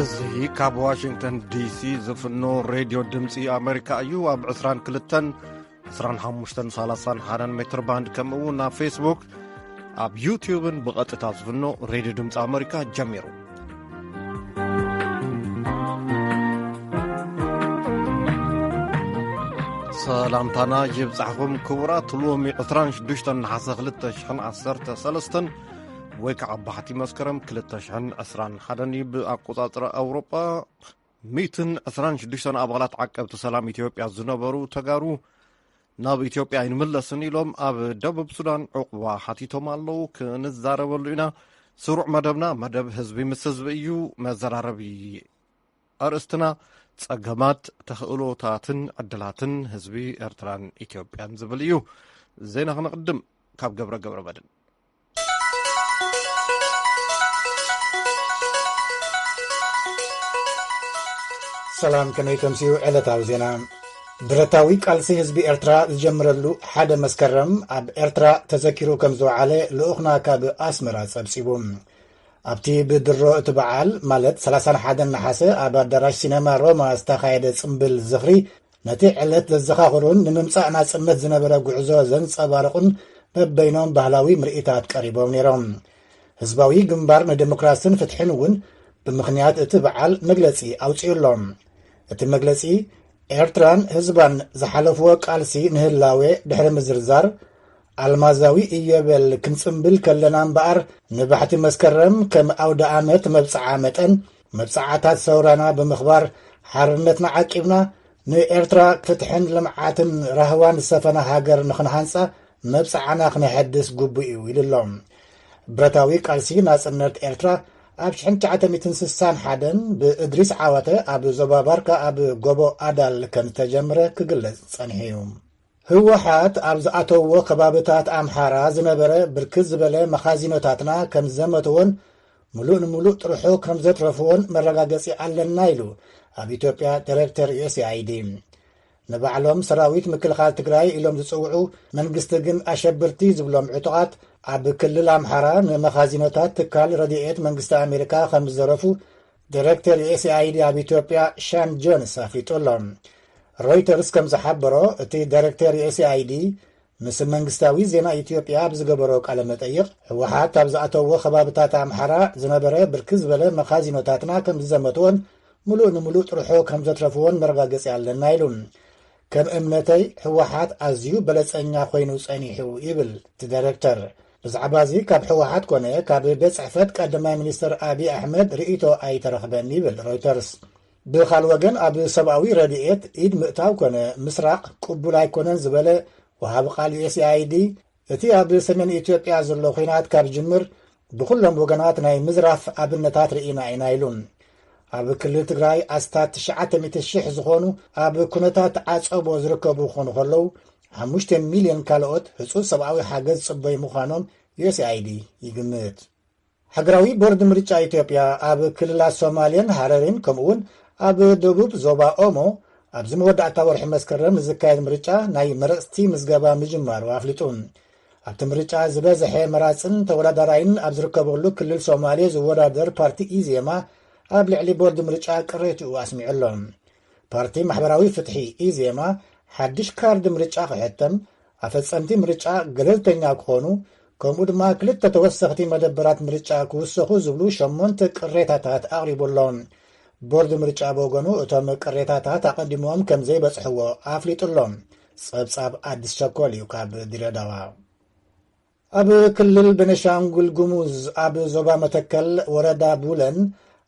እዚ ካብ ዋሽንግተን ዲሲ ዝፍኖ ሬድዮ ድምፂ ኣሜሪካ እዩ። ኣብ ዕስራን ክልተን፣ ዕስራን ሓሙሽተን፣ ሰላሳን ሓደን ሜትር ባንድ፣ ከምኡ እውን ኣብ ፌስቡክ፣ ኣብ ዩትዩብን ብቐጥታ ዝፍኖ ሬድዮ ድምፂ ኣሜሪካ ጀሚሩ። ሰላምታና ይብጻሕኹም ክቡራት። ሎሚ ዕስራን ሽዱሽተን ነሓሰ ክልተ ሽሕን ዓሰርተ ሰለስተን፣ ወይ ከዓ ባሕቲ መስከረም ክልተ ሽሕን ዕስራን ሓደን እዩ ብኣቆጻጽራ ኣውሮጳ። ሚእትን ዕስራን ሽዱሽተን ኣባላት ዓቀብቲ ሰላም ኢትዮጵያ ዝነበሩ ተጋሩ ናብ ኢትዮጵያ ኣይንምለስን ኢሎም ኣብ ደቡብ ሱዳን ዕቑባ ሓቲቶም ኣለዉ። ክንዛረበሉ ኢና። ስሩዕ መደብና መደብ ህዝቢ ምስ ህዝቢ እዩ። መዘራረቢ ኣርእስትና ጸገማት፣ ተኽእሎታትን ዕድላትን ህዝቢ ኤርትራን ኢትዮጵያን ዝብል እዩ። ዜና ክንቕድም ካብ ገብረ ገብረ መድን። ሰላም፣ ከመይ ተምስዩ? ዕለታዊ ዜና። ብረታዊ ቃልሲ ህዝቢ ኤርትራ ዝጀምረሉ ሓደ መስከረም ኣብ ኤርትራ ተዘኪሩ ከም ዝወዓለ ልኡኽና ካብ ኣስመራ ጸብጺቡ። ኣብቲ ብድሮ እቲ በዓል፣ ማለት ሰላሳን ሓደን ነሓሰ፣ ኣብ ኣዳራሽ ሲነማ ሮማ ዝተኻየደ ጽምብል ዝኽሪ፣ ነቲ ዕለት ዘዘኻኽሩን ንምምጻእ ናጽነት ዝነበረ ጉዕዞ ዘንጸባርቑን በበይኖም ባህላዊ ምርኢታት ቀሪቦም ነይሮም። ህዝባዊ ግንባር ንዴሞክራስን ፍትሕን እውን ብምኽንያት እቲ በዓል መግለጺ ኣውጺኡ ኣሎ። እቲ መግለጺ፣ ኤርትራን ህዝባን ዝሓለፍዎ ቃልሲ ንህላዌ ድሕሪ ምዝርዛር፣ ኣልማዛዊ እየበል ክንጽምብል ከለና እምበኣር፣ ንባሕቲ መስከረም ከም ኣውደ ኣመት መብጽዓ መጠን፣ መብጽዓታት ሰውራና ብምኽባር፣ ሓርነትና ዓቂብና፣ ንኤርትራ ፍትሕን ልምዓትን ራህዋን ዝሰፈና ሃገር ንኽንሃንጻ፣ መብጽዓና ክነሐድስ ግቡእ እዩ፣ ኢሉ ኣሎ። ብረታዊ ቃልሲ ናጽነት ኤርትራ ኣብ ሽሕን ትሽዓተ ሚእትን ስሳን ሓደን ብእድሪስ ዓዋተ ኣብ ዞባ ባርካ ኣብ ጎቦ ኣዳል ከም ዝተጀምረ ክግለጽ ጸኒሑ እዩ። ህወሓት ኣብ ዝኣተውዎ ከባብታት ኣምሓራ ዝነበረ ብርክት ዝበለ መኻዚኖታትና ከም ዘመትዎን ምሉእ ንምሉእ ጥርሑ ከም ዘትረፍዎን መረጋገጺ ኣለና ኢሉ ኣብ ኢትዮጵያ ዳይሬክተር ዩ ኤስ ኤ ኣይ ዲ። ንባዕሎም ሰራዊት ምክልኻል ትግራይ ኢሎም ዝጽውዑ፣ መንግስቲ ግን ኣሸብርቲ ዝብሎም ዕጡቓት ኣብ ክልል ኣምሓራ ንመኻዚኖታት ትካል ረድኤት መንግስቲ ኣሜሪካ ከም ዝዘረፉ ዳይሬክተር ዩ ኤስ ኤ ኣይ ዲ ኣብ ኢትዮጵያ ሻን ጆንስ ኣፍሊጡ ኣሎ። ሮይተርስ ከም ዝሓበሮ፣ እቲ ዳይሬክተር ዩ ኤስ ኤ ኣይ ዲ ምስ መንግስታዊ ዜና ኢትዮጵያ ኣብ ዝገበሮ ቃለ መጠይቕ፣ ህወሓት ኣብ ዝኣተዎ ከባብታት ኣምሓራ ዝነበረ ብርክት ዝበለ መኻዚኖታትና ከም ዝዘመትዎን ምሉእ ንምሉእ ጥርሑ ከም ዘትረፍዎን መረጋገጺ ኣለና ኢሉ። ከም እምነተይ ህወሓት ኣዝዩ በለጸኛ ኮይኑ ጸኒሑ ይብል እቲ ዳይሬክተር። ብዛዕባ እዚ ካብ ህወሓት ኮነ ካብ ቤት ጽሕፈት ቀዳማይ ሚኒስትር ኣብይ ኣሕመድ ርእይቶ ኣይተረኽበን ይብል ሮይተርስ። ብኻል ወገን ኣብ ሰብኣዊ ረድኤት ኢድ ምእታው ኮነ ምስራቕ ቅቡል ኣይኮነን ዝበለ ወሃቢ ቃል ዩ ኤስ ኤ ኣይ ዲ፣ እቲ ኣብ ሰሜን ኢትዮጵያ ዘሎ ኲናት ካብ ጅምር ብኹሎም ወገናት ናይ ምዝራፍ ኣብነታት ርኢና ኢና ኢሉ። ኣብ ክልል ትግራይ ኣስታት ትሽዓተ ሚእቲ ሽሕ ዝኾኑ ኣብ ኩነታት ዓጸቦ ዝርከቡ ክኾኑ ከለዉ፣ ሓሙሽተ ሚልዮን ካልኦት ህጹጽ ሰብኣዊ ሓገዝ ዝጽበዩ ምዃኖም ዩ ኤስ ኤ ኣይ ዲ ይግምት። ሃገራዊ ቦርድ ምርጫ ኢትዮጵያ ኣብ ክልላት ሶማሌን ሃረሪን ከምኡውን ኣብ ደቡብ ዞባ ኦሞ ኣብዚ መወዳእታ ወርሒ መስከረም ንዝካየድ ምርጫ ናይ መረጽቲ ምዝገባ ምጅማሩ ኣፍሊጡ። ኣብቲ ምርጫ ዝበዝሐ መራጽን ተወዳዳራይን ኣብ ዝርከበሉ ክልል ሶማሌ ዝወዳደር ፓርቲ ኢዜማ ኣብ ልዕሊ ቦርድ ምርጫ ቅሬትኡ ኣስሚዑ ኣሎ። ፓርቲ ማሕበራዊ ፍትሒ ኢዜማ ሓድሽ ካርድ ምርጫ ክሕተም፣ ኣፈጸምቲ ምርጫ ገለልተኛ ክኾኑ፣ ከምኡ ድማ ክልተ ተወሰኽቲ መደበራት ምርጫ ክውሰኹ ዝብሉ ሸሞንተ ቅሬታታት ኣቕሪቡ ኣሎ። ቦርድ ምርጫ ብወገኑ እቶም ቅሬታታት ኣቐዲሞም ከም ዘይበጽሕዎ ኣፍሊጡ ኣሎ። ጸብጻብ ኣዲስ ቸኮል እዩ ካብ ድሬዳዋ። ኣብ ክልል ቤኒሻንጉል ጉሙዝ ኣብ ዞባ መተከል ወረዳ ቡለን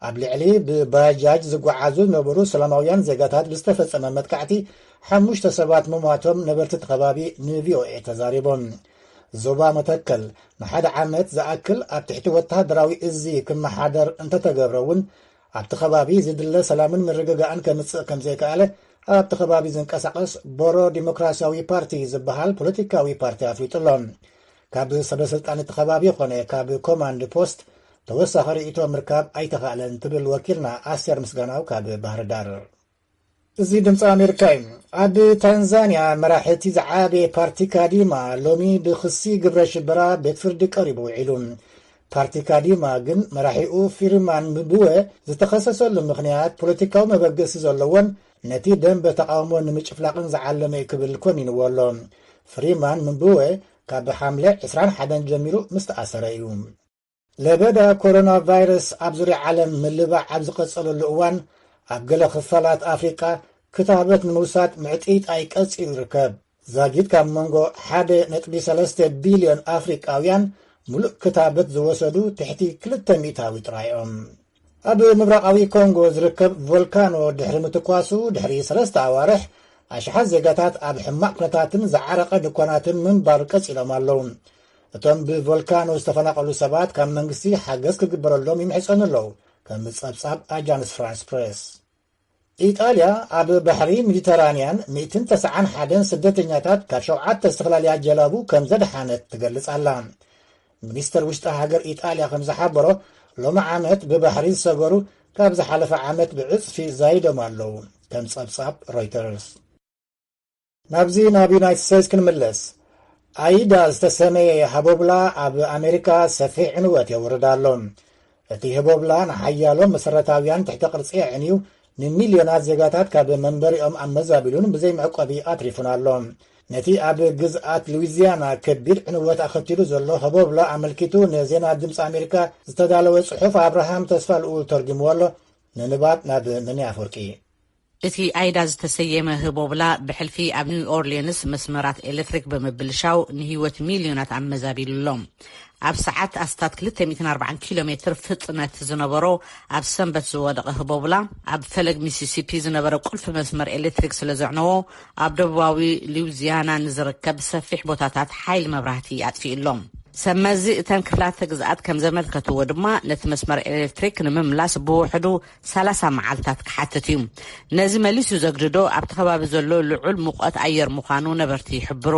ኣብ ልዕሊ ብባጃጅ ዝጓዓዙ ዝነበሩ ሰላማውያን ዜጋታት ብዝተፈጸመ መጥቃዕቲ ሓሙሽተ ሰባት ምሟቶም ነበርቲ እቲ ከባቢ ን ቪ ኦ ኤ ተዛሪቦም። ዞባ መተከል ንሓደ ዓመት ዝኣክል ኣብ ትሕቲ ወተሃደራዊ እዚ ክመሓደር እንተተገብረ እውን ኣብቲ ከባቢ ዝድለ ሰላምን ምርግጋእን ከምጽእ ከም ዘይከኣለ ኣብቲ ከባቢ ዝንቀሳቐስ ቦሮ ዲሞክራሲያዊ ፓርቲ ዝበሃል ፖለቲካዊ ፓርቲ ኣፍሊጡ ኣሎ። ካብ ሰበ ስልጣን እቲ ከባቢ ኾነ ካብ ኮማንድ ፖስት ተወሳኺ ርእይቶ ምርካብ ኣይተኻእለን ትብል ወኪልና ኣስቴር ምስጋናው ካብ ባህር ዳር። እዚ ድምፂ ኣሜሪካ እዩ። ኣብ ታንዛንያ መራሒ እቲ ዝዓበየ ፓርቲ ካዲማ ሎሚ ብክሲ ግብረ ሽበራ ቤት ፍርዲ ቀሪቡ ውዒሉ። ፓርቲ ካዲማ ግን መራሒኡ ፊርማን ምብወ ዝተኸሰሰሉ ምኽንያት ፖለቲካዊ መበገሲ ዘለዎን ነቲ ደንበ ተቓውሞ ንምጭፍላቕን ዝዓለመ እዩ ክብል ኮኒንዎ ኣሎ። ፍሪማን ምብወ ካብ ሓምለ ዕስራን ሓደን ጀሚሩ ምስ ተኣሰረ እዩ። ለበዳ ኮሮና ቫይረስ ኣብ ዙርያ ዓለም ምልባዕ ኣብ ዝቐጸለሉ እዋን፣ ኣብ ገለ ክፋላት ኣፍሪቃ ክታበት ንምውሳድ ምዕጢጣይ ቀጺሉ ይርከብ። ዛጊት ካብ መንጎ ሓደ ነጥቢ ሰለስተ ቢልዮን ኣፍሪቃውያን ምሉእ ክታበት ዝወሰዱ ትሕቲ ክልተ ሚእታዊ ጥራይ እዮም። ኣብ ምብራቓዊ ኮንጎ ዝርከብ ቮልካኖ ድሕሪ ምትኳሱ ድሕሪ ሰለስተ ኣዋርሕ፣ ኣሽሓት ዜጋታት ኣብ ሕማቕ ኩነታትን ዝዓረቐ ድኳናትን ምንባር ቀጺሎም ኣለዉ። እቶም ብቮልካኖ ዝተፈናቐሉ ሰባት ካብ መንግስቲ ሓገዝ ክግበረሎም ይምሕጸኑ ኣለዉ፣ ከም ጸብጻብ ኣጃንስ ፍራንስ ፕሬስ። ኢጣልያ ኣብ ባሕሪ ሜዲተራንያን ሚእትን ተስዓን ሓደን ስደተኛታት ካብ ሸውዓተ ዝተፈላለያ ጀላቡ ከም ዘድሓነት ትገልጽ ኣላ። ሚኒስተር ውሽጢ ሃገር ኢጣልያ ከም ዝሓበሮ፣ ሎሚ ዓመት ብባሕሪ ዝሰገሩ ካብ ዝሓለፈ ዓመት ብዕጽፊ ዛይዶም ኣለዉ፣ ከም ጸብጻብ ሮይተርስ። ናብዚ ናብ ዩናይትድ ስቴትስ ክንምለስ። ኣይዳ ዝተሰመየ ሃቦብላ ኣብ ኣሜሪካ ሰፊሕ ዕንወት የውርድ ኣሎ። እቲ ህቦብላ ንሓያሎ መሰረታውያን ትሕተ ቅርጺ ኣዕንዩ፣ ንሚልዮናት ዜጋታት ካብ መንበሪኦም ኣመዛቢሉን ብዘይ መዕቆቢ ኣትሪፉን ኣሎ። ነቲ ኣብ ግዝኣት ሉዊዚያና ከቢድ ዕንወት ኣኸቲሉ ዘሎ ህቦብላ ኣመልኪቱ ንዜና ድምፂ ኣሜሪካ ዝተዳለወ ጽሑፍ ኣብርሃም ተስፋ ልኡል ተርጉምዎ ኣሎ። ንንባብ ናብ መኒ ኣፈወርቂ። እቲ ኣይዳ ዝተሰየመ ህቦብላ ብሕልፊ ኣብ ኒው ኦርሊንስ መስመራት ኤሌክትሪክ ብምብልሻው ንህይወት ሚልዮናት ኣመዛቢሉ ኣሎ። ኣብ ሰዓት ኣስታት ክልተ ሚእትን ኣርባዓን ኪሎ ሜትር ፍጥነት ዝነበሮ ኣብ ሰንበት ዝወደቐ ህቦብላ፣ ኣብ ፈለግ ሚሲሲፒ ዝነበረ ቁልፊ መስመር ኤሌክትሪክ ስለ ዘዕነዎ፣ ኣብ ደቡባዊ ሉዊዚያና ንዝርከብ ሰፊሕ ቦታታት ሓይሊ መብራህቲ ኣጥፊኡ ኣሎ። ሰብ መዚ እተን ክፍላተ ግዝኣት ከም ዘመልከትዎ ድማ፣ ነቲ መስመር ኤሌክትሪክ ንምምላስ ብውሕዱ ሰላሳ መዓልታት ክሓትት እዩ። ነዚ መሊሱ ዘግድዶ ኣብቲ ከባቢ ዘሎ ልዑል ሙቐት ኣየር ምዃኑ ነበርቲ ይሕብሩ።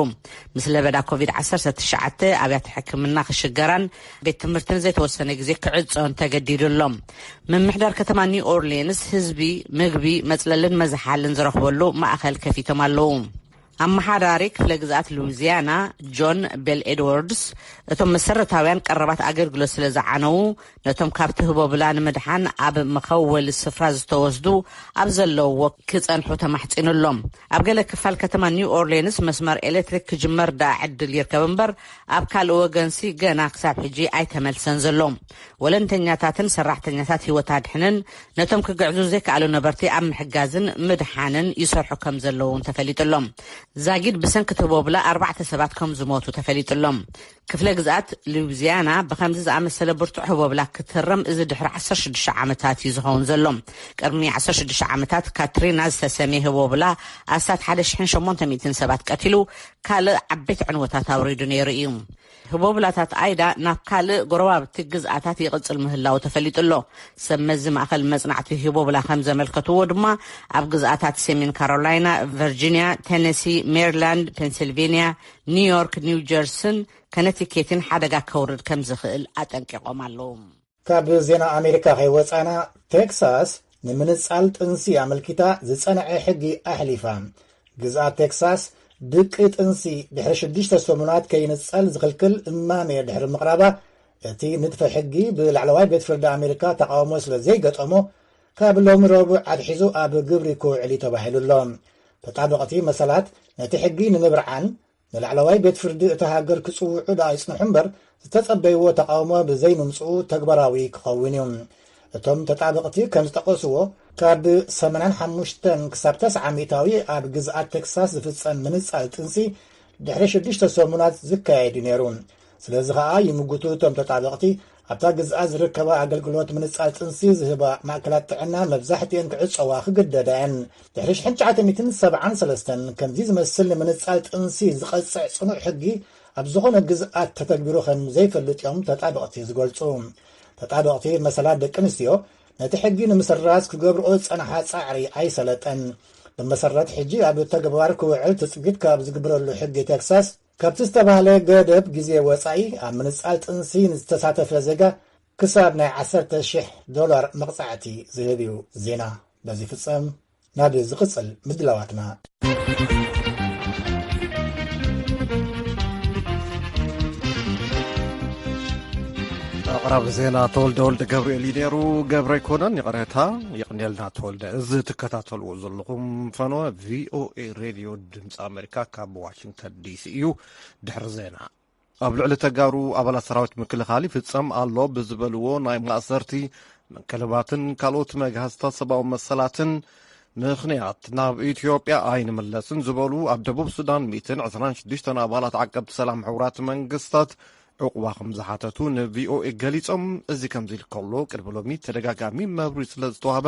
ምስ ለበዳ ኮቪድ ዓሰርተ ትሽዓተ ኣብያተ ሕክምና ክሽገራን ቤት ትምህርትን ዘይተወሰነ ግዜ ክዕጾን ተገዲዱ ኣሎ። ምምሕዳር ከተማ ኒው ኦርሊንስ ህዝቢ ምግቢ፣ መጽለልን መዝሓልን ዝረኽበሉ ማእኸል ከፊቶም ኣለዉ። ኣመሓዳሪ ክፍለ ግዝኣት ሉዊዚያና ጆን ቤል ኤድዋርድስ፣ እቶም መሰረታውያን ቀረባት ኣገልግሎት ስለ ዝዓነዉ፣ ነቶም ካብቲ ህቦብላ ንምድሓን ኣብ መኸወሊ ስፍራ ዝተወስዱ ኣብ ዘለውዎ ክጸንሑ ተማሕጺኑ ኣሎ። ኣብ ገለ ክፋል ከተማ ኒው ኦርሊንስ መስመር ኤሌክትሪክ ክጅመር ደኣ ዕድል ይርከብ እምበር፣ ኣብ ካልእ ወገንሲ ገና ክሳብ ሕጂ ኣይተመልሰን ዘሎ። ወለንተኛታትን ሰራሕተኛታት ህይወት ኣድሕንን ነቶም ክግዕዙ ዘይከኣሉ ነበርቲ ኣብ ምሕጋዝን ምድሓንን ይሰርሑ ከም ዘለዉ እውን ተፈሊጡ ኣሎ። ዛጊድ ብሰንኪ እቲ ህቦብላ ኣርባዕተ ሰባት ከም ዝሞቱ ተፈሊጡ ኣሎ። ክፍለ ግዝኣት ሉዊዚያና ብኸምዚ ዝኣመሰለ ብርቱዕ ህቦብላ ክትህረም እዚ ድሕሪ ዓሰርተ ሽዱሽተ ዓመታት እዩ ዝኸውን ዘሎ። ቅድሚ ዓሰርተ ሽዱሽተ ዓመታት ካትሪና ዝተሰምየ ህቦብላ ኣስታት ሓደ ሽሕን ሸሞንተ ሚእትን ሰባት ቀቲሉ፣ ካልእ ዓበይቲ ዕንወታት ኣውሪዱ ነይሩ እዩ። ህቦብላታት ኣይዳ ናብ ካልእ ጎረባብቲ ግዝኣታት ይቕጽል ምህላው ተፈሊጡ ኣሎ። ሰብ መዚ ማእከል መጽናዕቲ ህቦብላ ከም ዘመልከትዎ ድማ፣ ኣብ ግዝኣታት ሰሜን ካሮላይና፣ ቨርጂንያ፣ ቴነሲ፣ ሜሪላንድ፣ ፔንሲልቬንያ፣ ኒውዮርክ፣ ኒው ጀርሲን ከነቲኬትን ሓደጋ ከውርድ ከም ዝኽእል ኣጠንቂቖም ኣለዉ። ካብ ዜና ኣሜሪካ ከይወጻና፣ ቴክሳስ ንምንጻል ጥንሲ ኣመልኪታ ዝጸንዐ ሕጊ ኣሕሊፋ። ግዝኣት ቴክሳስ ድቂ ጥንሲ ድሕሪ ሽዱሽተ ሰሙናት ከይንጸል ዝኽልክል እማመ ድሕሪ ምቕራባ፣ እቲ ንድፈ ሕጊ ብላዕለዋይ ቤት ፍርዲ ኣሜሪካ ተቓውሞ ስለ ዘይገጠሞ፣ ካብ ሎሚ ረቡዕ ኣትሒዙ ኣብ ግብሪ ክውዕል እዩ ተባሂሉ ኣሎ። ተጣበቕቲ መሰላት ነቲ ሕጊ ንምብርዓን ንላዕለዋይ ቤት ፍርዲ እታ ሃገር ክጽውዑ ደኣ ይጽንሑ እምበር፣ ዝተጸበይዎ ተቓውሞ ብዘይምምጽኡ ተግባራዊ ክኸውን እዩ። እቶም ተጣበቕቲ ከም ዝጠቐስዎ፣ ካብ ሰማንያን ሓሙሽተን ክሳብ ተስዓ ሚእታዊ ኣብ ግዝኣት ቴክሳስ ዝፍጸም ምንጻል ጥንሲ ድሕሪ ሽዱሽተ ሰሙናት ዝካየድ እዩ ነይሩ። ስለዚ ኸኣ ይምጉቱ እቶም ተጣበቕቲ፣ ኣብታ ግዝኣት ዝርከባ ኣገልግሎት ምንጻል ጥንሲ ዝህባ ማእከላት ጥዕና መብዛሕትኤን ክዕጸዋ ክግደዳ እየን። ድሕሪ ሽሕን ትሽዓተ ሚእትን ሰብዓን ሰለስተን ከምዚ ዝመስል ንምንጻል ጥንሲ ዝቐጽዕ ጽኑዕ ሕጊ ኣብ ዝኾነ ግዝኣት ተተግቢሩ ከም ዘይፈልጥ እዮም ተጣበቕቲ ዝገልጹ። ተጣበቕቲ መሰላት ደቂ ኣንስትዮ ነቲ ሕጊ ንምስራዝ ክገብርኦ ዝጸንሓ ጻዕሪ ኣይሰለጠን። ብመሰረት ሕጂ ኣብ ተግባር ክውዕል ትጽቢት ካብ ዝግበረሉ ሕጊ ቴክሳስ፣ ካብቲ ዝተባህለ ገደብ ግዜ ወጻኢ ኣብ ምንጻል ጥንሲ ንዝተሳተፈ ዜጋ ክሳብ ናይ ዓሰርተ ሽሕ ዶላር መቕጻዕቲ ዝህብ እዩ። ዜና በዚ ይፍጸም። ናብ ዝቕጽል ምድላዋትና። ኣቕራቢ ዜና ተወልደ ወልደ ገብርኤል እዩ ነይሩ። ገብረ ኣይኮነን፣ ይቕሬታ፣ የቕንየልና ተወልደ። እዚ ትከታተልዎ ዘለኹም ፈነወ ቪኦኤ ሬድዮ ድምፂ ኣሜሪካ ካብ ዋሽንግተን ዲሲ እዩ። ድሕሪ ዜና፣ ኣብ ልዕሊ ተጋሩ ኣባላት ሰራዊት ምክልኻል ይፍጸም ኣሎ ብዝበልዎ ናይ ማእሰርቲ፣ ምክልባትን ካልኦት መግሃስታት ሰብኣዊ መሰላትን ምኽንያት ናብ ኢትዮጵያ ኣይንምለስን ዝበሉ ኣብ ደቡብ ሱዳን ሚእትን ዕስራን ሽዱሽተን ኣባላት ዓቀብቲ ሰላም ሕቡራት መንግስታት ዕቑባ ከም ዝሓተቱ ንቪኦኤ ገሊጾም። እዚ ከምዚ ኢሉ ከሎ፣ ቅድሚ ሎሚ ተደጋጋሚ መብርሂ ስለ ዝተዋህበ፣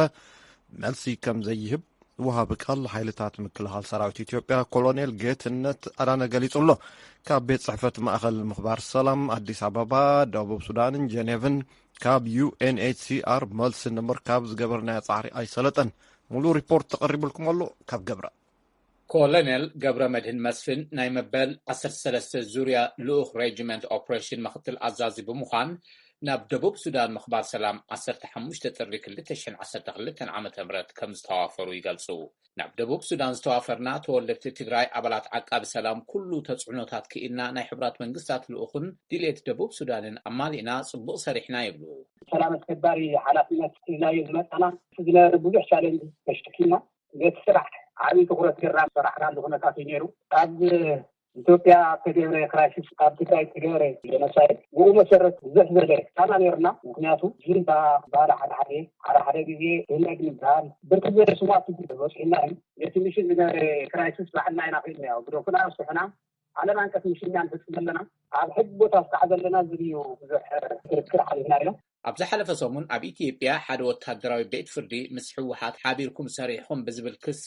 መልሲ ከም ዘይህብ ወሃቢ ቃል ሓይልታት ምክልኻል ሰራዊት ኢትዮጵያ ኮሎኔል ጌትነት ኣዳነ ገሊጹ ኣሎ። ካብ ቤት ጽሕፈት ማእኸል ምኽባር ሰላም ኣዲስ ኣበባ፣ ደቡብ ሱዳንን ጀኔቭን ካብ ዩ ኤን ኤች ሲ ኣር መልሲ ንምርካብ ዝገበርናዮ ጻዕሪ ኣይሰለጠን። ሙሉእ ሪፖርት ተቐሪቡልኩም ኣሎ ካብ ገብረ። ኮሎኔል ገብረ መድህን መስፍን ናይ መበል ዓሰርተ ሰለስተ ዙርያ ልኡኽ ሬጅመንት ኦፕሬሽን ምኽትል ኣዛዚ ብምዃን ናብ ደቡብ ሱዳን ምኽባር ሰላም ዓሰርተ ሓሙሽተ ጥሪ ክልተ ሽሕን ዓሰርተ ክልተን ዓመተ ምህረት ከም ዝተዋፈሩ ይገልጹ። ናብ ደቡብ ሱዳን ዝተዋፈርና ተወለድቲ ትግራይ ኣባላት ዓቃቢ ሰላም ኩሉ ተጽዕኖታት ክኢልና ናይ ሕቡራት መንግስታት ልኡኽን ድሌት ደቡብ ሱዳንን ኣማሊእና ጽቡቕ ሰሪሕና ይብሉ። ሰላም ኣስከባሪ ሓላፍነት ሒዝናዮ ዝመጻና ዝነበረ ብዙሕ ቻለንጅ ተሸኪምና ነቲ ስራሕ ዓብዪ ትኹረት ጌርና ዝሰራሕናሉ ኩነታት እዩ ነይሩ። ኣብ ኢትዮጵያ ዝተገብረ ክራይሲስ፣ ኣብ ትግራይ ዝተገብረ ጀኖሳይድ፣ ብኡ መሰረት ብዙሕ ዝበለ ጫና ነይሩና። ምክንያቱ ጁንታ በዓል ሓደ ሓደ ሓደ ሓደ ግዜ ህነግ ንበሃል ብርክት ዝበለ ስማት በፂሑና እዩ። ነቲ ሚሽን ዝነበረ ክራይሲስ ባዕልና ኢና ክኢልናዮ። ግደፉና፣ ኣስፍሑና፣ ዓለም ኣንቀፍ ሚሽን ኢና ንፍፅም ዘለና። ኣብ ሕጊ ቦታ ስካዕ ዘለና ዝብል እዩ ብዙሕ ክርክር ሓሊፍናዮ። ኣብ ዝሓለፈ ሰሙን ኣብ ኢትዮጵያ ሓደ ወታደራዊ ቤት ፍርዲ ምስ ህወሓት ሓቢርኩም ሰሪሕኹም ብዝብል ክሲ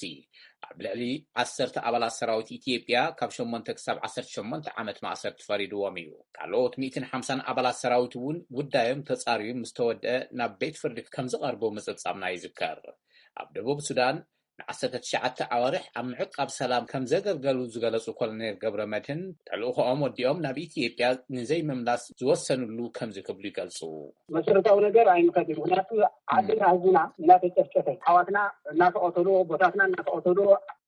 ኣብ ልዕሊ ዓሰርተ ኣባላት ሰራዊት ኢትዮጵያ ካብ ሸሞንተ ክሳብ ዓሰርተ ሸሞንተ ዓመት ማእሰርቲ ፈሪድዎም እዩ። ካልኦት ሚእትን ሓምሳን ኣባላት ሰራዊት እውን ጉዳዮም ተጻርዩ ምስ ተወድአ ናብ ቤት ፍርዲ ከም ዝቐርቡ ምጽብጻብና ይዝከር። ኣብ ደቡብ ሱዳን ንዓሰርተ ትሽዓተ ኣዋርሕ ኣብ ምዕቃብ ሰላም ከም ዘገልገሉ ዝገለጹ ኮሎኔል ገብረ መድህን፣ ተልእኾኦም ወዲኦም ናብ ኢትዮጵያ ንዘይምምላስ ዝወሰንሉ ከምዚ ክብሉ ይገልጹ። መሰረታዊ ነገር ኣይንኸድን። ምክንያቱ ዓድና ህዝብና እናተጨፍጨፈ፣ ኣሕዋትና እናተቐተሉ፣ ኣቦታትና እናተቐተሉ፣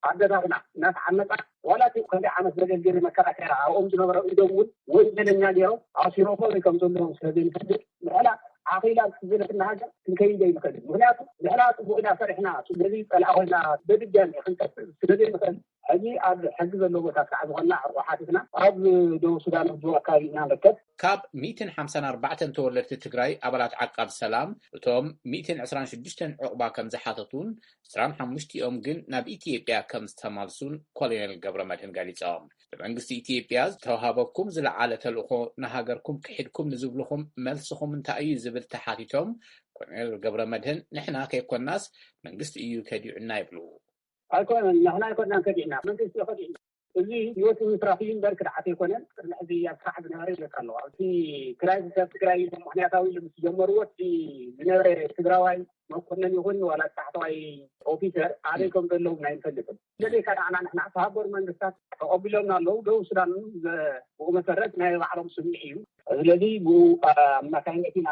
ኣደታትና እናተዓመፃ፣ ዋላ እቲ ከምዚ ዓመት ዘገልገለ መከላከያ ኣብኦም ዝነበረ ኢዶም እውን ወንጀለኛ ገይሮም ኣሲሮሞ ወይ ከም ዘለዎም ስለ ዘይንፈልጥ፣ ንሕና ዓኺላ ዝበለትና ሃገር ክንከይድ ኣይንኽእልን። ምክንያቱ ንሕና ፅቡቕ ኢና ሰሪሕና፣ ስለዚ ፀላእ ኮይና በድጋሚ ክንጠፍእ ስለ ዘይንኽእል፣ ሕጂ ኣብ ሕጊ ዘለዎ ቦታ ስራሕ ዝኾንና ዕቑ ሓቲትና ኣብ ደቡብ ሱዳን ህዝቡ ኣካባቢ ኢና ንርከብ። ካብ ሚእትን ሓምሳን ኣርባዕተን ተወለድቲ ትግራይ ኣባላት ዓቃብ ሰላም፣ እቶም ሚእትን ዕስራን ሽዱሽተን ዕቑባ ከም ዝሓተቱን ዕስራን ሓሙሽቲኦም ግን ናብ ኢትዮጵያ ከም ዝተመልሱን ኮሎኔል ገብረ መድህን ገሊጾም። ብመንግስቲ ኢትዮጵያ ዝተዋሃበኩም ዝለዓለ ተልእኾ ንሃገርኩም ክሒድኩም ንዝብልኹም መልስኹም እንታይ እዩ ዝብል ተሓቲቶም፣ ኮሎኔል ገብረ መድህን ንሕና ከይኮናስ መንግስቲ እዩ ከዲዑና ይብሉ። ኣይኮነን፣ ንሕና ኣይኮናን ከዲዕና፣ መንግስቲ እዩ ከዲዕና። እዚ ህይወት ንምትራፍ እዩ እምበር ክድዓት ኣይኮነን። ቅድሚ ሕዚ ኣብ ስራሕ ዝነበረ ይብለካ ኣለዋ። ኣብቲ ክራይሲስ ኣብ ትግራይ ኢሎም ምኽንያታዊ ኢሎም ምስ ጀመርዎ፣ እቲ ዝነበረ ትግራዋይ መኮነን ይኹን ዋላ ታሕተዋይ ኦፊሰር ኣበይ ከም ዘለዉ ኣይንፈልጥን። ስለዚ ከዳዕና ንሕና ተሃገሩ መንግስታት ተቐቢሎምና ኣለዉ። ደቡብ ሱዳን እውን ብኡ መሰረት ናይ ባዕሎም ስምዒ እዩ። ስለዚ ብኡ ኣማካይነት ኢና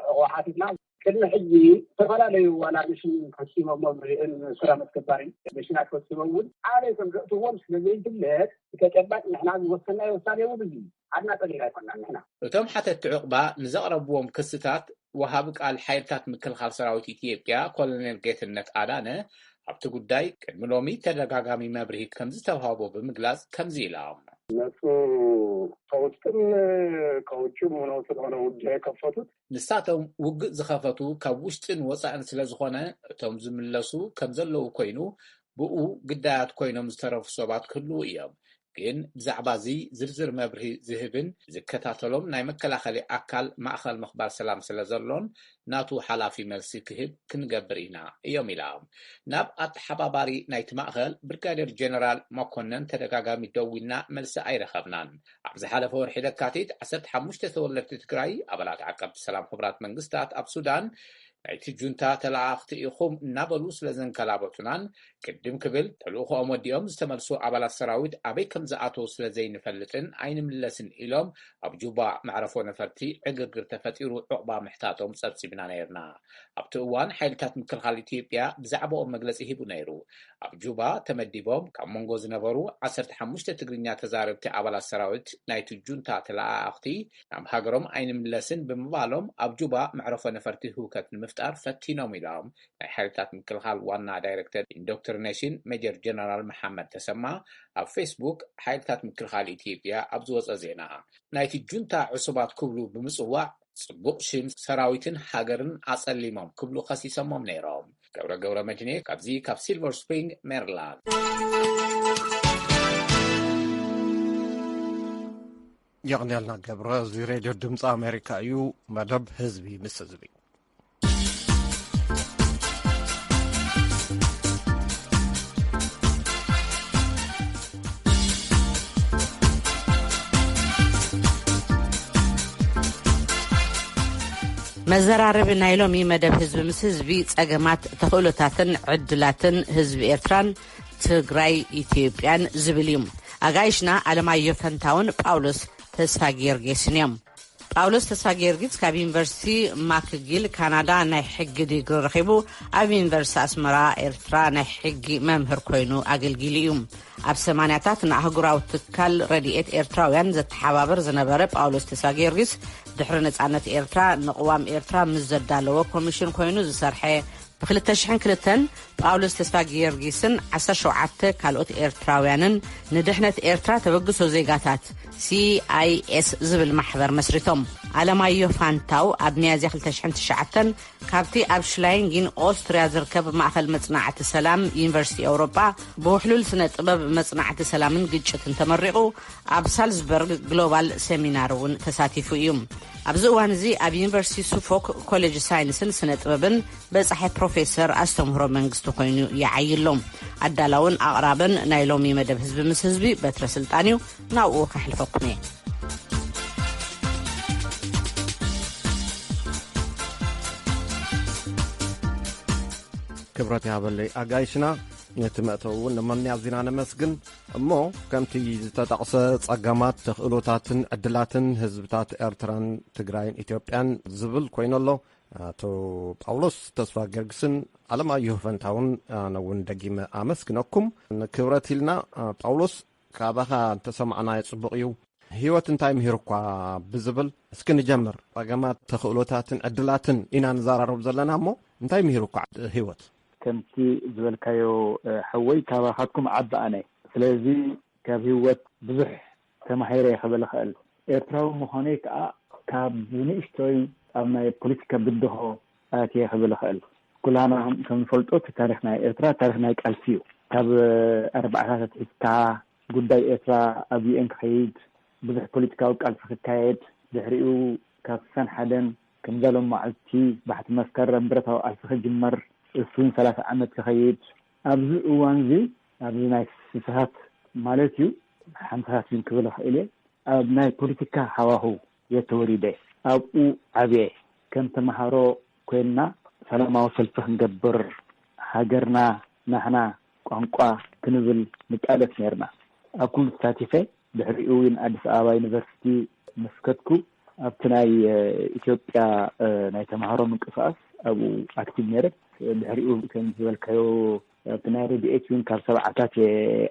ዕቑ ሓቲትና። ቅድሚ ሕጂ ዝተፈላለዩ ዋላ ሚሽን ፈፂሞም፣ ሪእን ሰላም ኣስከባሪ ሚሽናት ፈፂሞም እውን ኣበይ ከም ዘእትዎም ስለ ዘይፍለጥ፣ ብተጨባጭ ንሕና ዝወሰናዮ ውሳኔ እውን እዚ እዩ። ዓድና ጠሊና ኣይኮናን ንሕና። እቶም ሓተቲ ዕቑባ ንዘቕረብዎም ክስታት፣ ወሃቢ ቃል ሓይልታት ምክልኻል ሰራዊት ኢትዮጵያ ኮሎኔል ጌትነት ኣዳነ፣ ኣብቲ ጉዳይ ቅድሚ ሎሚ ተደጋጋሚ መብርሂ ከም ዝተዋህቦ ብምግላጽ ከምዚ ኢሎም። እነሱ ከውስጥም ከውጭም ሆነው ስለሆነ ውጊያ የከፈቱት። ንሳቶም ውግእ ዝኸፈቱ ካብ ውሽጥን ወጻእን ስለ ዝኾነ፣ እቶም ዝምለሱ ከም ዘለዉ ኮይኑ፣ ብኡ ግዳያት ኮይኖም ዝተረፉ ሰባት ክህልዉ እዮም። ግን ብዛዕባ እዚ ዝርዝር መብርሂ ዝህብን ዝከታተሎም ናይ መከላኸሊ ኣካል ማእኸል ምኽባር ሰላም ስለ ዘሎን፣ ናቱ ሓላፊ መልሲ ክህብ ክንገብር ኢና እዮም ኢላ። ናብ ኣተሓባባሪ ናይቲ ማእኸል ብርጋዴር ጀነራል መኮነን ተደጋጋሚ ደዊልና መልሲ ኣይረኸብናን። ኣብ ዝሓለፈ ወርሒ ለካቲት ዓሰርተ ሓሙሽተ ተወለድቲ ትግራይ ኣባላት ዓቀብቲ ሰላም ሕቡራት መንግስታት ኣብ ሱዳን ናይቲ ጁንታ ተለኣኣኽቲ ኢኹም እናበሉ ስለ ዘንከላበቱናን፣ ቅድም ክብል ተልእኾኦም ወዲኦም ዝተመልሱ ኣባላት ሰራዊት ኣበይ ከም ዝኣተዉ ስለ ዘይንፈልጥን ኣይንምለስን ኢሎም ኣብ ጁባ መዕረፎ ነፈርቲ ዕግርግር ተፈጢሩ ዕቑባ ምሕታቶም ጸብጺብና ነይርና። ኣብቲ እዋን ሓይልታት ምክልኻል ኢትዮጵያ ብዛዕባኦም መግለጺ ሂቡ ነይሩ። ኣብ ጁባ ተመዲቦም ካብ መንጎ ዝነበሩ ዓሰርተ ሓሙሽተ ትግርኛ ተዛረብቲ ኣባላት ሰራዊት ናይቲ ጁንታ ተለኣኣኽቲ ናብ ሃገሮም ኣይንምለስን ብምባሎም ኣብ ጁባ መዕረፎ ነፈርቲ ህውከት ንምፍጣር ፈቲኖም ኢሎም ናይ ሓይልታት ምክልኻል ዋና ዳይሬክተር ኢንዶክትሪኔሽን ሜጀር ጀነራል መሓመድ ተሰማ ኣብ ፌስቡክ ሓይልታት ምክልኻል ኢትዮጵያ ኣብ ዝወፀ ዜና። ናይቲ ጁንታ ዕሱባት ክብሉ ብምፅዋዕ ፅቡቕ ሽም ሰራዊትን ሃገርን ኣፀሊሞም ክብሉ ከሲሶሞም ነይሮም። ገብረ ገብረ መድኔ ካብዚ ካብ ሲልቨር ስፕሪንግ ሜሪላንድ። የቕንየልና ገብረ። እዚ ሬድዮ ድምፂ ኣሜሪካ እዩ። መደብ ህዝቢ ምስ ህዝቢ። መዘራረቢ ናይ ሎሚ መደብ ህዝቢ ምስ ህዝቢ፣ ጸገማት፣ ተኽእሎታትን ዕድላትን ህዝቢ ኤርትራን ትግራይ ኢትዮጵያን ዝብል እዩ። ኣጋይሽና ኣለማዮ ፈንታውን ጳውሎስ ተስፋ ጊዮርጊስን እዮም። ጳውሎስ ተስፋ ጊዮርጊስ ካብ ዩኒቨርሲቲ ማክጊል ካናዳ ናይ ሕጊ ዲግሪ ረኺቡ፣ ኣብ ዩኒቨርሲቲ ኣስመራ ኤርትራ ናይ ሕጊ መምህር ኮይኑ ኣገልጊሉ እዩ። ኣብ ሰማንያታት ንኣህጉራዊ ትካል ረድኤት ኤርትራውያን ዘተሓባብር ዝነበረ ጳውሎስ ተስፋ ጊዮርጊስ፣ ድሕሪ ነጻነት ኤርትራ ንቕዋም ኤርትራ ምስ ዘዳለወ ኮሚሽን ኮይኑ ዝሰርሐ፣ ብ ክልተ ሽሕን ክልተን ጳውሎስ ተስፋ ጊዮርጊስን ዓሰርተ ሸውዓተ ካልኦት ኤርትራውያንን ንድሕነት ኤርትራ ተበግሶ ዜጋታት፣ ሲ ኣይ ኤስ፣ ዝብል ማሕበር መስሪቶም። ኣለማዮ ፋንታው ኣብ ሚያዝያ ክልተ ሽሕን ትሽዓተን ካብቲ ኣብ ሽላይንጊን ኦስትርያ ዝርከብ ማእኸል መጽናዕቲ ሰላም ዩኒቨርሲቲ ኤውሮጳ ብውሕሉል ስነ ጥበብ መጽናዕቲ ሰላምን ግጭትን ተመሪቑ ኣብ ሳልዝበርግ ግሎባል ሴሚናር እውን ተሳቲፉ እዩ። ኣብዚ እዋን እዚ ኣብ ዩኒቨርሲቲ ሱፎክ ኮሌጅ ሳይንስን ስነ ጥበብን በጻሒ ፕሮፌሰር ኣስተምህሮ መንግስቲ ኮይኑ ይዓይሎም። ኣዳላውን ኣቕራብን ናይ ሎሚ መደብ ህዝቢ ምስ ህዝቢ በትረ ስልጣን እዩ። ናብኡ ከሕልፈኩም እየ። ክብረት ያበለይ ኣጋይሽና፣ ነቲ መእተዊ እውን ንመንያ ዜና ነመስግን። እሞ ከምቲ ዝተጠቕሰ ጸገማት፣ ተኽእሎታትን ዕድላትን ህዝብታት ኤርትራን ትግራይን ኢትዮጵያን ዝብል ኮይኑ ኣሎ። ኣቶ ጳውሎስ ተስፋ ጊዮርጊስን ኣለማየሁ ፈንታውን ኣነ እውን ደጊመ ኣመስግነኩም። ንክብረት ኢልና፣ ጳውሎስ፣ ካባኻ እንተሰማዕናዮ ጽቡቕ እዩ። ህይወት እንታይ ምሂሩኳ ብዝብል እስኪ ንጀምር። ጸገማት፣ ተኽእሎታትን ዕድላትን ኢና ንዘራረብ ዘለና እሞ እንታይ ምሂሩኳ ህይወት? ከምቲ ዝበልካዮ፣ እ፣ ሓወይ፣ ካባኻትኩም ዓቢ ኣነ። ስለዚ ካብ ህይወት ብዙሕ ተማሂረ እየ ክብል እኽእል። ኤርትራዊ ምዃነይ ከኣ ካብ ንእሽቶይ ኣብ ናይ ፖለቲካ ብድሆ ኣትየ ክብል እኽእል። ኩላና ከም፣ ከም ንፈልጦ እቲ ታሪኽ ናይ ኤርትራ ታሪኽ ናይ ቃልሲ እዩ። ካብ ኣርባዓታት ኣትሒዝካ ጉዳይ ኤርትራ ኣብ ዩ ኤን ክኸይድ፣ ብዙሕ ፖለቲካዊ ቃልሲ ክካየድ፣ ድሕሪኡ ካብ ስሳን ሓደን ከምዛ ሎም መዓልቲ ባሕቲ መስከረም ብረታዊ ቃልሲ ክጅመር፣ እሱን ሰላሳ ዓመት ክኸይድ፣ ኣብዚ እዋን እዚ፣ ኣብዚ ናይ ስሳታት ማለት እዩ፣ ሓምሳታት እውን ክብል እኽእል እየ፣ ኣብ ናይ ፖለቲካ ሃዋህው እየ ተወሊደ። ኣብኡ ዓብየ። ከም ተምሃሮ ኮይንና ሰላማዊ ሰልፊ ክንገብር፣ ሃገርና ናህና ቋንቋ ክንብል ንቃለስ ነይርና። ኣብ ኩሉ ተሳቲፈ። ድሕሪኡ እውን ኣዲስ ኣበባ ዩኒቨርሲቲ ምስ ከድኩ ኣብቲ ናይ፣ እ፣ ኢትዮጵያ፣ እ፣ ናይ ተምሃሮ ምንቅስቃስ ኣብኡ ኣክቲቭ ነይረ። ድሕሪኡ ከም ዝበልካዮ ኣብቲ ናይ ረድኤት እውን ካብ ሰብዓታት እየ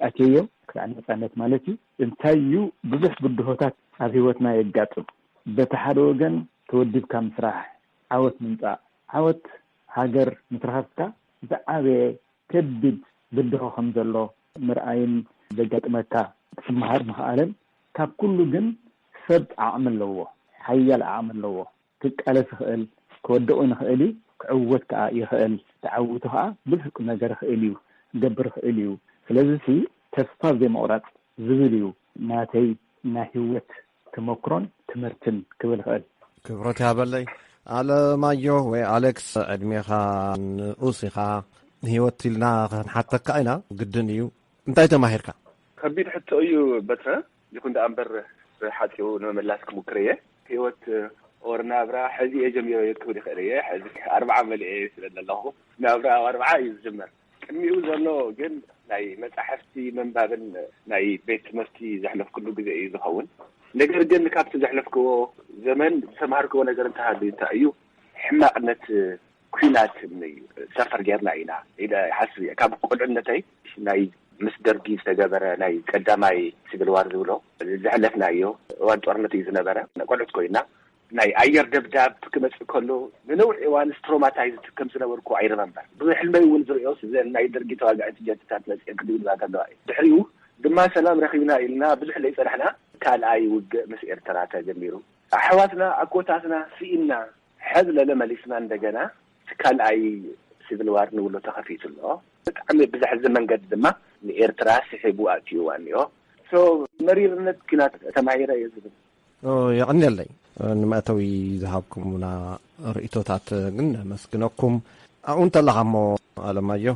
ኣትየዮ፣ ክሳዕ ነጻነት ማለት እዩ። እንታይ እዩ ብዙሕ ብድሆታት ኣብ ህይወትና የጋጥም። በቲ ሓደ ወገን ተወዲብካ ምስራሕ፣ ዓወት ምምጻእ፣ ዓወት ሃገር ምስ ረኸብካ ዝዓበየ ከቢድ ብድሆ ከም ዘሎ ምርኣይን ዘጋጥመካ ክትመሃር ምኽኣልን፣ ካብ ኩሉ ግን ሰብ ዓቕሚ ኣለዎ፣ ሓያል ዓቕሚ ኣለዎ። ክቃለስ ይኽእል፣ ክወድቕ እውን ይኽእል እዩ፣ ክዕወት ከኣ ይኽእል። ተዓዊቱ ከኣ ብዙሕ ቁም ነገር ይኽእል እዩ፣ ክገብር ይኽእል እዩ። ስለዚ ሲ ተስፋ ዘይምቑራጽ ዝብል እዩ ናተይ ናይ ህይወት ተመክሮን ትምህርትን ክብል ይኽእል። ክብረት ያበለይ። ኣለማዮ ወይ ኣሌክስ፣ ዕድሜኻ ንኡስ ኢኻ። ህይወት ኢልና ክንሓተካ ኢና፣ ግድን እዩ። እንታይ ተማሂርካ? ከቢድ ሕቶ እዩ በትረ፣ ይኹን ደኣ እምበር ብሓጺሩ ንምምላስ ክሙክር እየ። ህይወት ኦር ናብራ ሕዚ እየ ጀሚሮ እየ ክብል ይኽእል እየ። ሕዚ ኣርብዓ መሊኤ ስለ ዘለኹ ናብራ ኣብ ኣርብዓ እዩ ዝጅመር። ቅድሚኡ ዘሎ ግን ናይ መጻሕፍቲ ምንባብን ናይ ቤት ትምህርቲ ዘሕለፍኩሉ ግዜ እዩ ዝኸውን። ነገር ግን ካብቲ ዘሕለፍክዎ ዘመን ዝተማሃርክዎ ነገር እንተሃልዩ እንታይ እዩ? ሕማቕነት ኲናት ሰፈር ጌርና ኢና ኢለ ይሓስብ እየ። ካብ ቁልዕነተይ ናይ ምስ ደርጊ ዝተገበረ ናይ ቀዳማይ ሲቪል ዋር ዝብሎ ዘሕለፍናዮ እዋን ጦርነት እዩ ዝነበረ። ቆልዑት ኮይና ናይ ኣየር ደብዳብ ክመጽእ ከሎ ንነዊሕ እዋን ትሮማታይዝድ ከም ዝነበርኩ ኣይረመምበር። ብሕልመይ እውን ዝርእዮ ናይ ደርጊ ተዋጋእቲ ጀትታት መጽኤ ክድብድባ ከለዋ እዩ። ድሕሪኡ ድማ ሰላም ረኺብና ኢልና ብዙሕ ዘይጸናሕና ካልኣይ ውግእ ምስ ኤርትራ ተጀሚሩ። ኣሕዋትና ኣጎታትና ስኢንና ሕዚ ለለ መሊስና እንደገና እቲ ካልኣይ ሲቪል ዋር ንብሎ ተኸፊቱ ኣሎ። ብጣዕሚ ብዘሕዝን መንገዲ ድማ ንኤርትራ ስሒቡ ኣእትዩዋ እኒኦ። ሶ መሪርነት ኪናት ተማሂረ እየ ዝብል። የቐንየለይ ንመእተዊ ዝሃብኩምና ርእቶታት ግን ነመስግነኩም። ኣብኡ እንተለኻ እሞ ኣለማዮ፣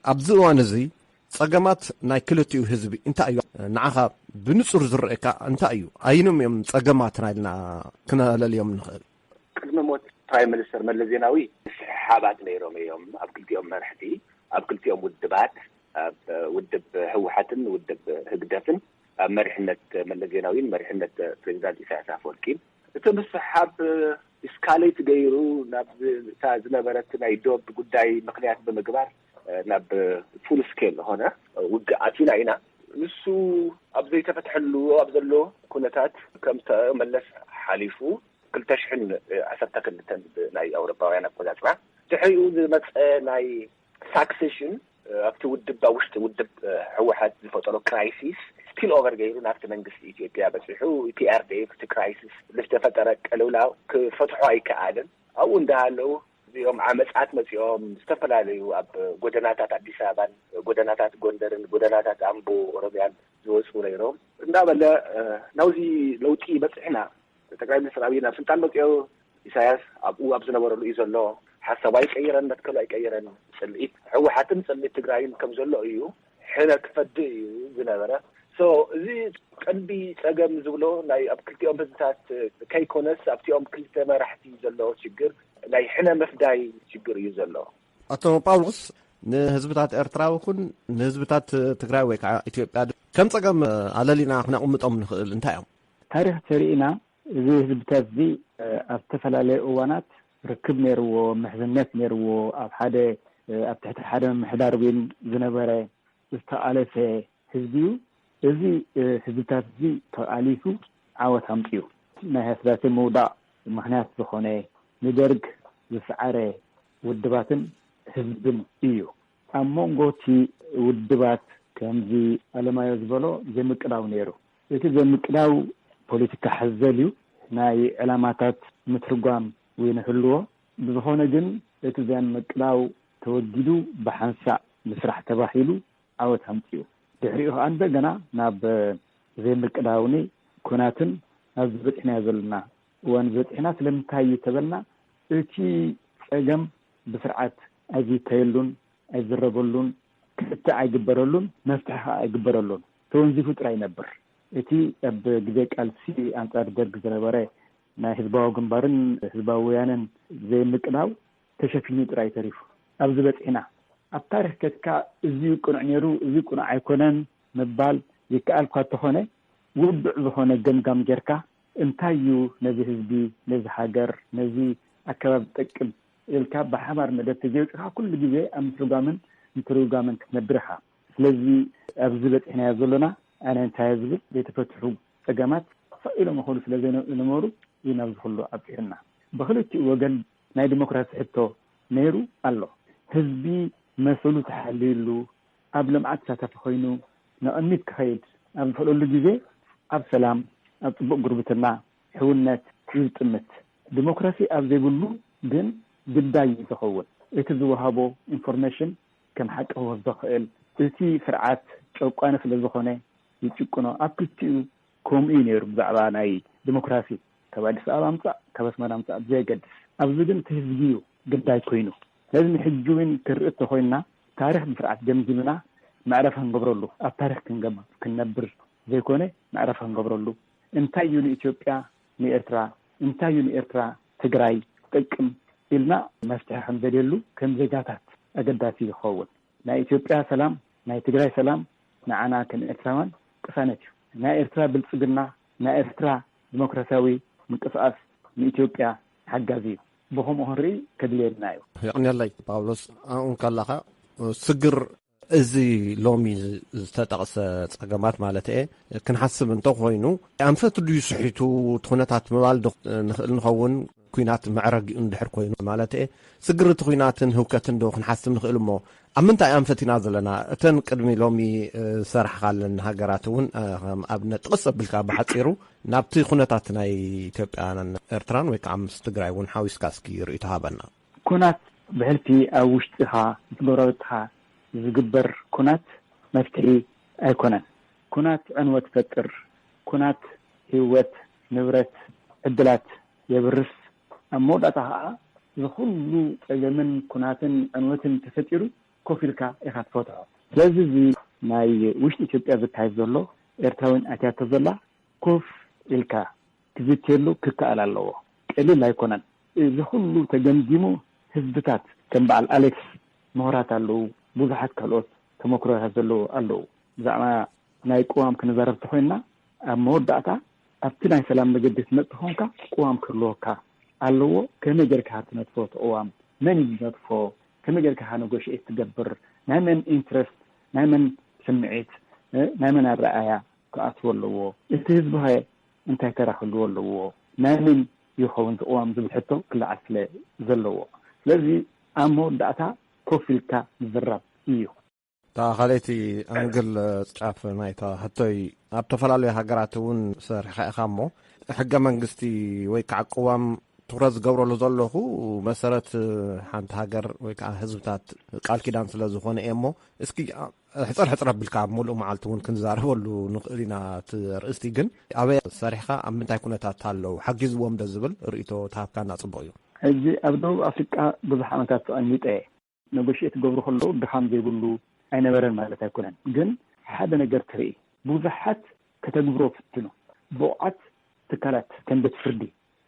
ኣብዚ እዋን እዚ ጸገማት ናይ ክልቲኡ ህዝቢ እንታይ እዩ ንዓኻ ብንጹር ዝረአካ? እንታይ እዩ? ኣይኖም እዮም ጸገማትና ኢልና ክነለልዮም ንኽእል? ቅድሚ ሞት ፕራይም ሚኒስተር መለስ ዜናዊ ስሕሓባት ነይሮም እዮም ኣብ ክልቲኦም መርሕቲ፣ ኣብ ክልቲኦም ውድባት፣ ኣብ ውድብ ህወሓትን ውድብ ህግደፍን፣ ኣብ መሪሕነት መለስ ዜናዊን መሪሕነት ፕሬዚዳንት ኢሳያስ ኣፈወርቂን። እቲ ምስሕሓብ ኢስካሌት ገይሩ ናብ እታ ዝነበረት ናይ ዶብ ጉዳይ ምክንያት ብምግባር ናብ ፉል ስኬል ዝኾነ ውግእ ኣቲና ኢና። ንሱ ኣብ ዘይተፈትሐሉ ኣብ ዘሎ ኩነታት ከም መለስ ሓሊፉ ክልተ ሽሕን ዓሰርተ ክልተን ብናይ ኣውሮፓውያን ኣቆጻጽራ ድሕሪኡ ዝመጸ ናይ ሳክሴሽን ኣብቲ ውድብ ኣብ ውሽጢ ውድብ ህወሓት ዝፈጠሮ ክራይሲስ ስፒል ኦቨር ገይሩ ናብቲ መንግስቲ ኢትዮጵያ በፂሑ። ፒኣርዲኤፍ እቲ ክራይሲስ ዝተፈጠረ ቅልውላው ክፈትሖ ኣይከኣልን። ኣብኡ እንዳሃለዉ እዚኦም ዓመፃት መፂኦም ዝተፈላለዩ ኣብ ጎደናታት ኣዲስ ኣበባን ጎደናታት ጎንደርን ጎደናታት ኣምቦ ኦሮሚያን ዝወፁ ነይሮም። እንዳበለ ናብዚ ለውጢ በፂሕና። ጠቅላይ ሚኒስትር ኣብይ ናብ ስልጣን መፅኦ ኢሳያስ ኣብኡ ኣብ ዝነበረሉ እዩ ዘሎ። ሓሳቡ ኣይቀይረን፣ መትከሉ ኣይቀይረን። ፅልኢት ህወሓትን ፅልኢት ትግራይን ከም ዘሎ እዩ። ሕነ ክፈድእ እዩ ዝነበረ። ሶ እዚ ቀንዲ ፀገም ዝብሎ ናይ ኣብ ክልቲኦም ህዝብታት ከይኮነስ ኣብቲኦም ክልተ መራሕቲ ዘሎ ችግር ናይ ሕነ ምፍዳይ ችግር እዩ ዘሎ። ኣቶ ጳውሎስ፣ ንህዝብታት ኤርትራ ይኹን ንህዝብታት ትግራይ ወይ ከዓ ኢትዮጵያ ከም ጸገም ኣለሊና ክነቕምጦም ንኽእል እንታይ እዮም? ታሪኽ ተሪእና እዚ ህዝብታት እዚ ኣብ ዝተፈላለዩ እዋናት ርክብ ነይርዎ፣ ምሕዝነት ነይርዎ፣ ኣብ ሓደ ኣብ ትሕቲ ሓደ ምምሕዳር እውን ዝነበረ ዝተኣለፈ ህዝቢ እዩ። እዚ ህዝብታት እዚ ተኣሊፉ ዓወት ኣምፅኡ። ናይ ህዝብታት ምውዳቕ ምኽንያት ዝኾነ ንደርግ ዝሰዓረ ውድባትን ህዝብን እዩ። ኣብ መንጎ እቲ ውድባት ከምዚ ኣለማዮ ዝበሎ ዘይምቅዳው ነይሩ። እቲ ዘይምቅዳው ፖለቲካ ሓዘል እዩ። ናይ ዕላማታት ምትርጓም ወይ ንህልዎ ብዝኾነ ግን እቲ ዘይምቅዳው ተወጊዱ ብሓንሳእ ምስራሕ ተባሂሉ ዓወት ኣምፅኡ። ድሕሪኡ ከዓ እንደገና ናብ ዘይምቅዳውኒ ኩናትን ኣብዚ በፂሕናዮ ዘለና እዋን ዝበፂሕና ስለምንታይ እዩ ተበልና እቲ ፀገም ብስርዓት ኣይዝተየሉን ኣይዝረበሉን ክትዕ ኣይግበረሉን መፍትሒ ከዓ ኣይግበረሉን ተወንዚፉ ጥራይ ይነብር። እቲ ኣብ ግዜ ቃልሲ ኣንፃር ደርግ ዝነበረ ናይ ህዝባዊ ግንባርን ህዝባዊ ወያነን ዘይምቅዳው ተሸፊኑ ጥራይ ተሪፉ ኣብዚ በፂሕና። ኣብ ታሪክ ከድካ እዚ ቅኑዕ ነይሩ እዚ ቅኑዕ ኣይኮነን ምባል ይከኣል እኳ እንተኾነ ውዱዕ ዝኾነ ገምጋም ጌርካ እንታይ እዩ ነዚ ህዝቢ ነዚ ሃገር ነዚ ኣከባቢ ዝጠቅም ኢልካ ብሓባር መደብ ተዘይወፂኻ ኩሉ ግዜ ኣብ ምትርጓምን ምትርጓምን ክትነብር ኢኻ። ስለዚ ኣብዚ በፂሕናዮ ዘሎና ኣነ እንታይ ዝብል ዘይተፈትሑ ፀገማት ስቕ ኢሎም ይኸዱ ስለ ዘይነበሩ እዩ ናብዚ ኩሉ ኣብፂሑና። ብክልቲኡ ወገን ናይ ዲሞክራሲ ሕቶ ነይሩ ኣሎ። ህዝቢ መሰሉ ተሓልዩሉ ኣብ ልምዓት ተሳታፊ ኮይኑ ንቕድሚት ክኸይድ ኣብ ዝኽእለሉ ግዜ ኣብ ሰላም ኣብ ፅቡቕ ጉርብትና ሕውነት እዩ ዝጥምት። ዲሞክራሲ ኣብ ዘይብሉ ግን ግዳይ እዩ ዝኸውን። እቲ ዝወሃቦ ኢንፎርሜሽን ከም ሓቂ ክወስዶ ክእል። እቲ ስርዓት ጨቋኒ ስለ ዝኾነ ይጭቁኖ። ኣብ ክልቲኡ ከምኡ እዩ ነይሩ ብዛዕባ ናይ ዲሞክራሲ ካብ ኣዲስ ኣበባ ምፃእ ካብ ኣስመራ ምፃእ ብዘየገድስ ኣብዚ ግን እቲ ህዝቢ እዩ ግዳይ ኮይኑ ነዚ ንሕጂ እውን ክንርኢ እንተኮይንና ታሪክ ብስርዓት ገምጊምና መዕረፊ ክንገብረሉ ኣብ ታሪክ ክንነብር ዘይኮነ መዕረፊ ክንገብረሉ እንታይ እዩ ንኢትዮጵያ ንኤርትራ እንታይ እዩ ንኤርትራ ትግራይ ዝጠቅም ኢልና መፍትሒ ከም ዘድልየሉ ከም ዜጋታት ኣገዳሲ ይኸውን። ናይ ኢትዮጵያ ሰላም፣ ናይ ትግራይ ሰላም ንዓና ከም ኤርትራውያን ቅሳነት እዩ። ናይ ኤርትራ ብልጽግና፣ ናይ ኤርትራ ዲሞክራሲያዊ ምንቅስቃስ ንኢትዮጵያ ሓጋዚ እዩ። ብኸምኡ ክንርኢ ከድልየና እዩ። የቕንየለይ ጳውሎስ። ኣብኡ እንከለኻ ስግር እዚ ሎሚ ዝተጠቕሰ ጸገማት ማለት እየ ክንሓስብ እንተኾይኑ ኣንፈት ድዩ ስሒቱ እቲ ኩነታት ምባል ዶ ንኽእል ንኸውን? ኩናት መዕረጊኡ እንድሕር ኮይኑ ማለት እየ ስግር እቲ ኩናትን ህውከትን ዶ ክንሓስብ ንኽእል እሞ ኣብ ምንታይ ኣንፈት ኢና ዘለና? እተን ቅድሚ ሎሚ ዝሰራሕኻለን ሃገራት እውን ከም ኣብነት ጥቕስ ኣቢልካ ብሓፂሩ ናብቲ ኩነታት ናይ ኢትዮጵያን ኤርትራን ወይ ከዓ ምስ ትግራይ እውን ሓዊስካ እስኪ ርእይቶ ሃበና። ኩናት ብሕልፊ ኣብ ውሽጥኻ ምስ ጎረቤትኻ ዝግበር ኩናት መፍትሒ ኣይኮነን። ኩናት ዕንወት ይፈጥር። ኩናት ህይወት፣ ንብረት፣ ዕድላት የብርስ። ኣብ መወዳእታ ከዓ እዚ ኩሉ ፀገምን ኩናትን ዕንወትን ተፈጢሩ ኮፍ ኢልካ ኢኻ ትፈትሖ። ስለዚ እዚ ናይ ውሽጢ ኢትዮጵያ ዝካየድ ዘሎ ኤርትራውያን ኣትያቶ ዘላ ኮፍ ኢልካ ክዝትየሉ ክከኣል ኣለዎ። ቀሊል ኣይኮነን። እዚ ኩሉ ተገምጊሙ ህዝብታት ከም በዓል ኣሌክስ ምሁራት ኣለዉ፣ ብዙሓት ካልኦት ተመክሮታት ዘለዉ ኣለዉ። ብዛዕባ ናይ ቅዋም ክንዛረብ ተኾይንና ኣብ መወዳእታ ኣብቲ ናይ ሰላም መገዲ ትመጽእ ኮንካ ቅዋም ክህልወካ ኣለዎ። ከመይ ጌርካ ትነጥፎ እቲ ቅዋም? መን እዩ ዝነጥፎ? ከመይ ጌርካ ኔጎሽኤት ትገብር? ናይ መን ኢንትረስት፣ ናይ መን ስምዒት፣ ናይ መን ኣረኣያ ክኣትዎ ኣለዎ? እቲ ህዝቢ ኸ እንታይ ተራ ክህልዎ ኣለዎ? ናይ መን ይኸውን ዝቕዋም ዝብል ሕቶ ክለዓል ስለ ዘለዎ። ስለዚ ኣብ መወዳእታ ኮፍ ኢልካ ምዝራብ እዩ። እታ ካልኣይቲ ኣንግል ጫፍ ናይታ ሕቶይ ኣብ ዝተፈላለዩ ሃገራት እውን ሰሪሕካ ኢኻ እሞ ሕገ መንግስቲ ወይ ከዓ ቅዋም ትኩረት ዝገብረሉ ዘለኹ መሰረት ሓንቲ ሃገር ወይ ከዓ ህዝብታት ቃል ኪዳን ስለ ዝኾነ እየ እሞ እስኪ ሕፅር ሕፅር ኣቢልካ ኣብ ሙሉእ መዓልቲ እውን ክንዛረበሉ ንኽእል ኢና። እቲ ርእስቲ ግን ኣበይ ሰሪሕካ ኣብ ምንታይ ኩነታት ኣለዉ ሓጊዝዎም ዶ ዝብል ርእይቶ ተሃብካና ፅቡቕ እዩ። ሕጂ ኣብ ደቡብ ኣፍሪቃ ብዙሕ ዓመታት ተቐሚጠ እየ። ነጎሽኤት ክገብሩ ከለዉ ድኻም ዘይብሉ ኣይነበረን ማለት ኣይኮነን። ግን ሓደ ነገር ትርኢ፣ ብዙሓት ከተግብሮ ፍትኑ ብቑዓት ትካላት ከም ቤት ፍርዲ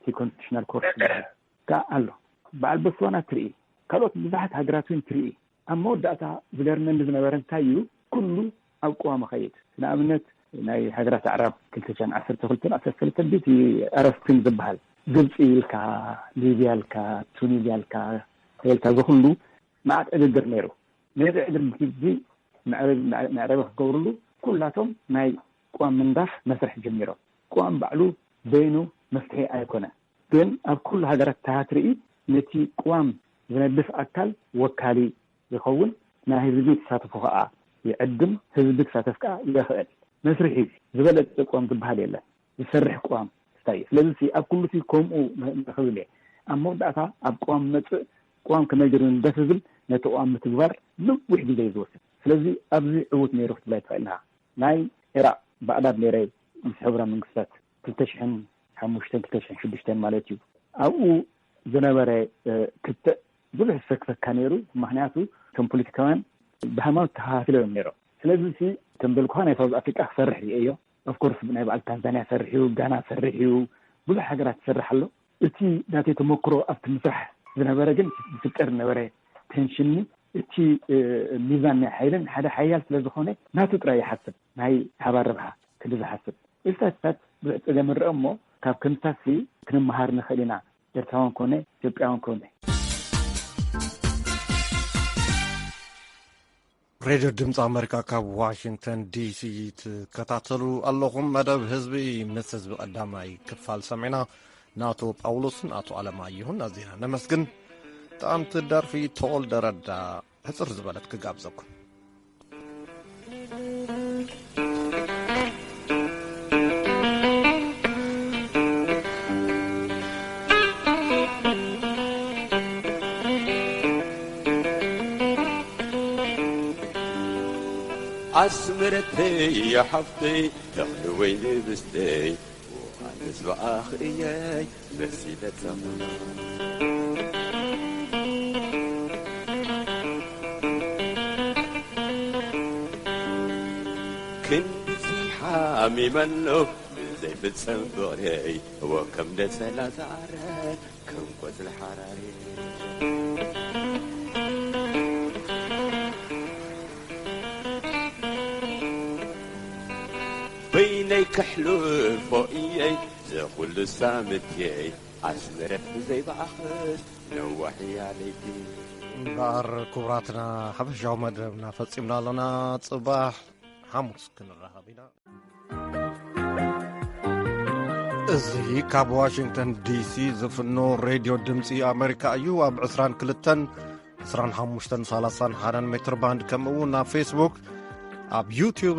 ኮንስቲቱሽናል ኮርት ዝበሃል ከኣ ኣሎ። በዓል ቦትስዋና ትርኢ፣ ካልኦት ብዙሓት ሃገራት እውን ትርኢ። ኣብ መወዳእታ ዝገርመኒ ዝነበረ እንታይ እዩ፣ ኩሉ ኣብ ቅዋም ይኸይድ። ንኣብነት ናይ ሃገራት ኣዕራብ ክልተ ሽሕን ዓሰርተ ክልተን ዓሰርተ ሰለስተን ቢቲ ኣረስትን ዝበሃል ግብፂ ኢልካ፣ ሊብያ ኢልካ፣ ቱኒዝያ ኢልካ፣ ኢልካ እዚ ኩሉ መዓት ዕግግር ነይሩ። ነዚ ዕግርግር እዚ መዕረቢ ክገብርሉ ኩላቶም ናይ ቅዋም ምንዳፍ መስርሕ ጀሚሮም። ቅዋም ባዕሉ በይኑ መፍትሒ ኣይኮነን። ግን ኣብ ኩሉ ሃገራት ተሃትርኢ ነቲ ቅዋም ዝነድፍ ኣካል ወካሊ ይኸውን፣ ናይ ህዝቢ ተሳትፎ ከኣ ይዕድም፣ ህዝቢ ክሳተፍ ከኣ የኽእል። መስርሒ ዝበለጸ ቅዋም ዝበሃል የለን። ዝሰርሕ ቅዋም እንታይ እዩ? ስለዚ ሲ ኣብ ኩሉ ሲ ከምኡ ን- ንኽብል እየ። ኣብ መወዳእታ ኣብ ቅዋም መጽእ ቅዋም ከመይ ገይሩ ንደፍ ዝብል ነቲ ቅዋም ምትግባር ነዊሕ ግዜ እዩ ዝወስድ። ስለዚ ኣብዚ ዕዉት ነይሩ ክትብላ ትኽእል ኢኻ። ናይ ኢራቅ ባዕዳድ ነይረ ምስ ሕብረ መንግስታት ክልተ ሽሕን ሓሙሽተን ክልተ ሽሕን ሽዱሽተን ማለት እዩ። ኣብኡ ዝነበረ ክትዕ ብዙሕ ዝሰክፈካ ነይሩ። ምክንያቱ እቶም ፖለቲካውያን ብሃይማኖት ተኸፋፊሎም እዮም ነይሮም። ስለዚ ሲ ከም በልኩኻ ናይ ሳውዝ ኣፍሪቃ ክሰርሕ ርእየዮ። ኦፍኮርስ ናይ በዓል ታንዛንያ ሰርሕ እዩ፣ ጋና ሰርሕ እዩ፣ ብዙሕ ሃገራት ይሰርሕ ኣሎ። እቲ ናተይ ተመክሮ ኣብቲ ምስራሕ ዝነበረ ግን ዝፍጠር ዝነበረ ቴንሽን እቲ ሚዛን ናይ ሓይልን ሓደ ሓያል ስለ ዝኾነ ናቱ ጥራይ ይሓስብ፣ ናይ ሓባር ረብሓ ክዲ ዝሓስብ ኢልታትታት ብዙሕ ፀገም ንርአ እሞ ካብ ከምታሲ ክንመሃር ንኽእል ኢና። ኤርትራውን ኮነ ኢትዮጵያውን ኮነ። ሬድዮ ድምፂ ኣመሪካ ካብ ዋሽንግተን ዲሲ ትከታተሉ ኣለኹም። መደብ ህዝቢ ምስ ህዝቢ ቀዳማይ ክፋል ሰሚዕና። ንኣቶ ጳውሎስን ኣቶ ኣለማየሁን ኣዚና ነመስግን። ጣዕምቲ ደርፊ ተወልደ ረዳ ሕፅር ዝበለት ክጋብዘኩም። ኣስመረተይ ሓፍተይ ተኽሊ ወይኒ ብስተይ ኣነስ ብኣኺ እየ መሲለ ጸምና። ክንድዚ ሓሚመ ኣለኹ ብዘይ ፍጸም ፍቕረይ እወ ከም ደሰላ ዝዓረ ከም ቆጽሊ ሓራሪ። በይነይ ከሕልፎ እየይ ዘኹሉ ሳምትየይ ኣስመረት ብዘይ ብኣኽስ ነዋሕ እያ ለይቲ። እምበኣር ክቡራትና ሓፈሻዊ መደብና ፈጺምና ኣለና። ጽባሕ ሓሙስ ክንራኸብ ኢና። እዚ ካብ ዋሽንግተን ዲሲ ዝፍኖ ሬድዮ ድምፂ ኣሜሪካ እዩ። ኣብ ዕስራን ክልተን፣ ዕስራን ሓሙሽተን፣ ሰላሳን ሓደን ሜትር ባንድ፣ ከምኡ እውን ኣብ ፌስቡክ፣ ኣብ ዩትዩብን